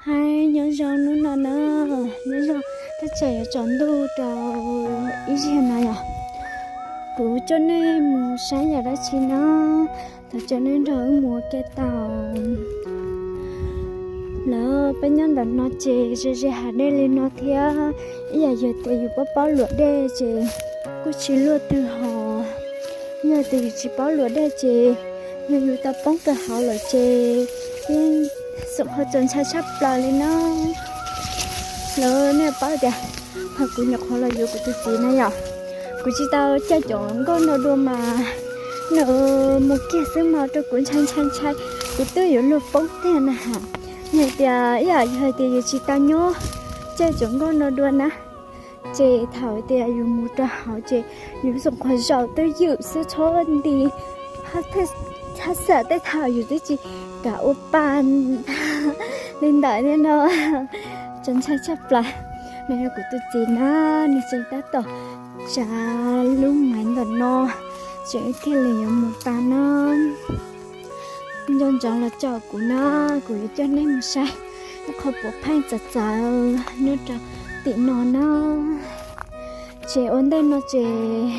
Hais nyob zoo hnub no na, nyob zoo, tab tom yuav tsaus ntuj rau ib zaug no yom. Kuv coj nej mus saib yam dab tsi no, thov caw nej nrog wb mus ua ke tau. Lawv peb nyob ntawm no ces ze ze hav dej li no thiab, ib yam yog tias yus paub paub luam dej ces kuj tsis luaj twg hos. Yog tias yus tsis paub luam dej ces yog yus tau poob rau hauv lawm ces yeej xom qhov txaus ntshai tshaj plaws li na. Lawv nej paub tias thaum kuv nyuam qhuav los yuav kuv tus txiv na yom, kuv tsis tau caij cov nkoj no dua mas nws mus kiag xwb mas rau kuv ntshai ntshai ntshai, kuv twb yuav luag poob tiag na ha. Yog tias ib yam yog tias yus tsis tau nyob caij cov nkoj no dua na, ces thaum tias yus mus rau hauv ces yus xom qhov zaum twb ywm xwb txhob nti, haj xam tej thaum yus twb tsis kam ua pa li ntawm thiab no. Txaus ntshai tshaj plaws. No yog kuv tus txiv na, nws tseem tab tom tsav lub maiv ntawm no, tseem thiaj li yuav mus tas na. Nco ntsoov los caum kuv na, kuv yuav coj nej mus saib ib qho puav pheej txawv txawv nyob rau tim no na. Ces ua ntej no ces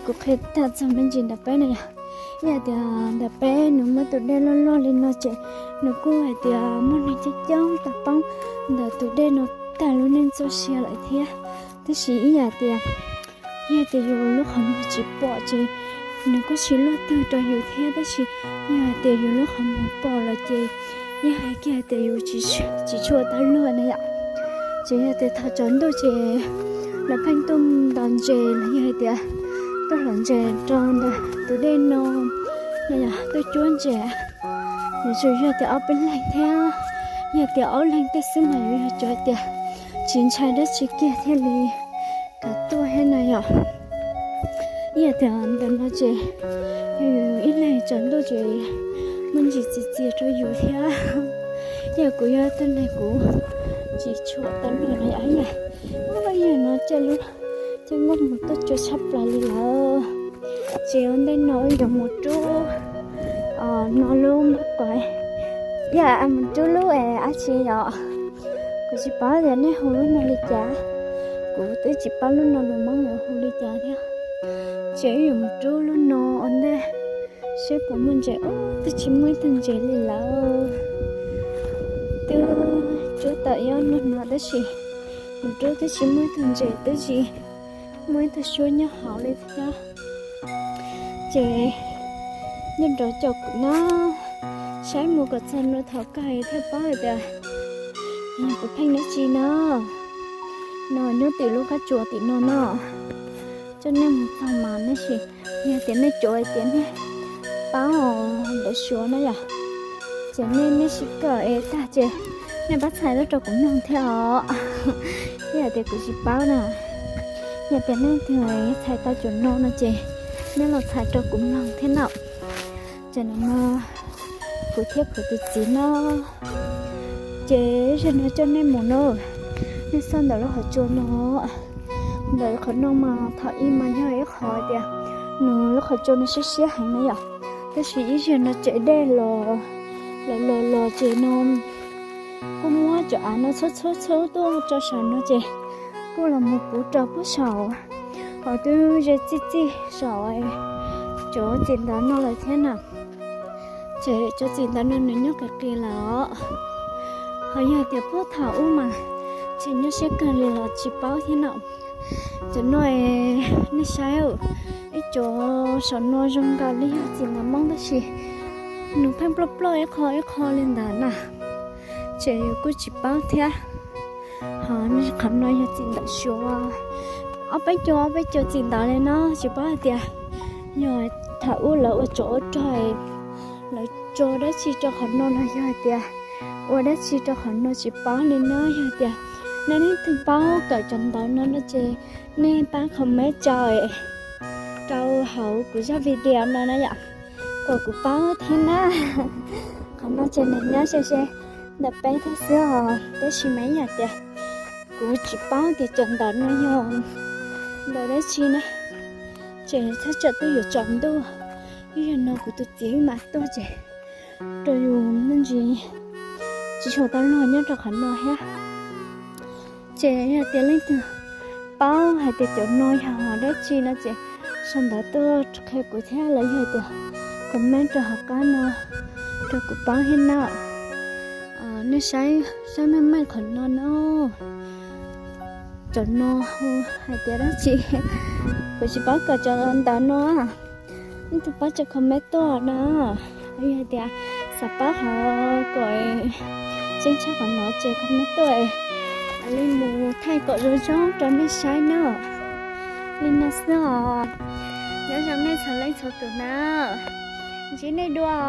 kuv qhia tag txog me ntsis ntawm peb no yog, ib yam tias ntawm peb nws muaj tus dej loj loj li no ces nws kuj hais tias muaj neeg coob coob tau poob ntawm tus dej no tag lub neej txoj sia lawm thiab. Tab sis ib yam tias, yog tias yus lub qhov muag tsis pom ces nws kuj tsis luaj twg rau yus thiab, tab sis yog hais tias yus lub qhov muag pom lawm ces yeej hais kiag tias yus tsis tshua tau luag na yom. Ces yog tias thaum tsaus ntuj ces lawv pheej tuaj ntaus ntses los yog hais tias tuaj hlawv ntses rau ntawm tus dej no, yog tuaj cuab ntses. Yuav tsum yog tias ob peb leeg thiab, yog tias ob leeg tej xwb mas yuav yog cov tias tsis ntshai dab tsi kiag thiaj li kam tuaj thiab na yom. Ib yam tias ntawm no ces yog yus ib leeg tsaus ntuj ces muaj ntsis txias txias rau yus thiab. Yog kuv yog tug neeg kuv tsis tshua tau luag na yom. Ib yam no caij lub caij nkoj mus tuaj tsuas tshaj plaws li lawm. Ces ua ntej no wb yuav mus rub no lub mab quav, yog mus rub lub es dab tsi yom. Kuv tsis paub tias nej hu lub no li cas, kuv twb tsis paub lub no lus Hmoob yuav hu li cas thiab. Ces wb yuav mus rub lub no ua ntej seb puas muaj ntses. Ub, twb tsis muaj ib tug ntses li lawm. Twb rub tau ib ob hnub no tab sis mus rub twb tsis muaj ib tug ntses, twb tsis muaj ib tug suab nyob hauv li thiab. Ces nyob nrov caum kuv na, saib mus kom txog no thaum kawg thiaj paub hais tias yog puav pheej dab tsi na. No nyob tim lub qab tsuas tim no no, coj nej mus txog mas nej sim, yog tias nej cuav hais tias nej paub ntawv Suav na yom, ces nej, nej sim kawm es tag ces nej pab txhais tuaj rau kuv mloog thiab os. Ib yam tias kuv tsis paub na, yog tias nej txhais tau cov no no ces nej los txhais rau kuv mloog thiab na. Ces no no kuv thiab kuv tus txiv no, ces zaum no coj nej mus na, nej xauj ntawm lub qhov tsua no. Ntawm qhov no mas thaum ub mas yog ib qhov tias nws lub qhov tsua no siab siab heev na yom, tab sis ib zaug no tsev dej los, los los los ces no kuj muab cov av no txhub txhub txhub tuaj rau saum no ces kuj los mus puv rau puag saum, ho twb ze txij txij saum cov txiv ntawv no lawm thiab na. Ces cov txiv ntawv no nws nyob qis qis lawm os. Ho yog tias puag thaum ub mas tseem nyob siab kawg li los tsis paub thiab na. Cov no nej saib, ib cov saum no zoo nkaus li yog txiv ntawv Hmoob tab sis nws pheej ploj ploj ib qho ib qho li ntawd na. Ces yus kuj tsis paub thiab. Ho qhov no yog txiv ntawv Suav, ob peb caug ob peb caug txiv ntawv li no, tsis paub hais tias yog thaum ub lawv ua tsov ua rog, lawv tso dab tsi rau qhov no los yog hais tias ua dab tsi rau qhov no tsis paub li na. Yog tias nej leej twg paub kawm cov ntawv no no ces nej pab comment rau hauv kuv zaj video no na yom, kom kuv paub thiab na. Qhov no ces nws nyob ze ze ntawm peb thiab xwb os, tab sis mas ib yam tias kuv tsis paub tias cov ntawv no yog ntawv dab tsi na. Ces thaj tsam twb yuav tsaus ntuj, ib zaug no kuv tus txiv mam tuaj ces rau yus me ntsis tsis tshua tau luag nyob rau qhov no thiab. Ces yog tias leej twg paub hais tias cov no yog dab tsi no ces sau ntawv tuaj qhia kuv thiab, los yog tias comment rau hauv qab no rau kuv paub thiab na. Nej saib, saib meej meej qhov no no, cov no hu hais tias dab tsi, kuv tsis paub kom cov ntawv no. Nej tus paub ces comment tuaj na. Yog hais tias xav paub qhov kom tseeb tshaj qhov no ces comment tuaj, li mus thaij kom zoo zoo rau nej saib na. Li no xwb os. Nyob zoo nej txhua leej txhua tus na. Ntsib nej dua.